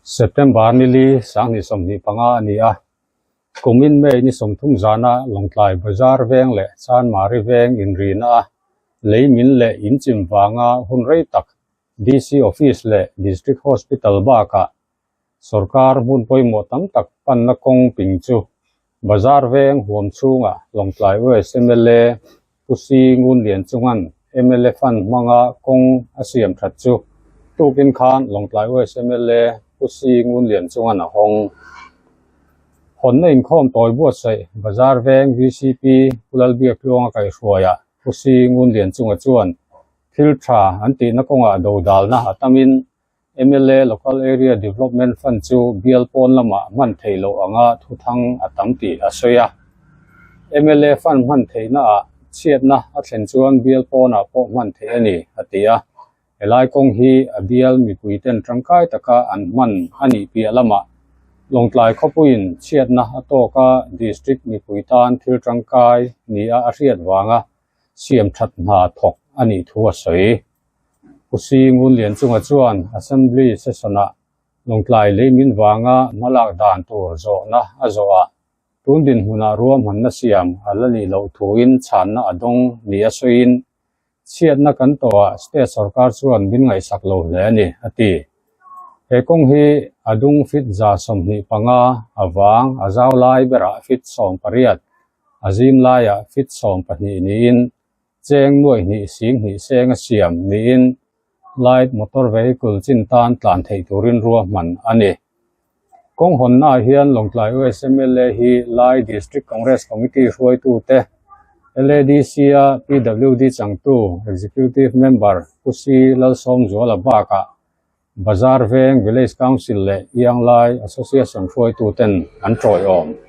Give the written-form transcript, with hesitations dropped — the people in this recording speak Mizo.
September ni li 2025 a ni a, kumin May ni 30 zana Lawngtlai Bazar veng leh Chanmari veng inrina a lei min leh inchim vanga hun rei tak DC Office leh District Hospital bakah Sorkar hmun pawimawh tam tak panna kawng ping chu Bazar veng huam chhunga Lawngtlai West mla Pu Si Ngun Lian chungan mla Fund hmanga kawng a siam that chu tukin khan Lawngtlai West mla Pu Si Ngun Lian chungan a hawng. Hawnna inkhawm tawi buatsaih Bazar veng VCP Pu Lalbiaktluanga kaihhruaiah Pu Si Ngun Lian chunga chuan thil tha an tihna kawngah dodalna a tamin mla Local Area Development Fund chu bial pawn lamah hman theih loh anga thuthang a tam tih a sawi a. Mla Fund hman theihnaah chhiatna a thlen chuan bial pawnah pawh hman theih a ni, a ti a. Helai kawng hi a bial mipuiten tangkai taka an hman a nih piah lamah Lawngtlai khawpuiin chhiatna a tawk a, District mipui tan thil tangkai nia a hriat vanga siam that hna thawk a nih thu a sawi. Pu Si Ngunlian chunga chuan Assembly session-ah Lawngtlai lei min vanga hmalak dan tur zawhna a zawh a, tun dinhmunah ruahmanna siam a la nih loh thuin chhanna a dawng ni a sawiin, chhiatna kan tawhah state sorkar chuan min ngaihsak lo hle a ni, a ti. He kawng hi a dung fit 25 a vang a zau lai berah fit 18, a zim laiah fit 12 niin cheng nuaih hnih sing hnih seng a siam niin light motor vehicle chin tan tlan theih turin ruahman a ni. Kawng hawnnaah hian Lawngtlai West mla hi Lai District Congress Committee hruaitute, LADC-a PWD changtu Executive Member Pu Si Lalsawmzuala bakah Bazar Veng Village Council leh Ianglai Association hruaituten an tawiawm.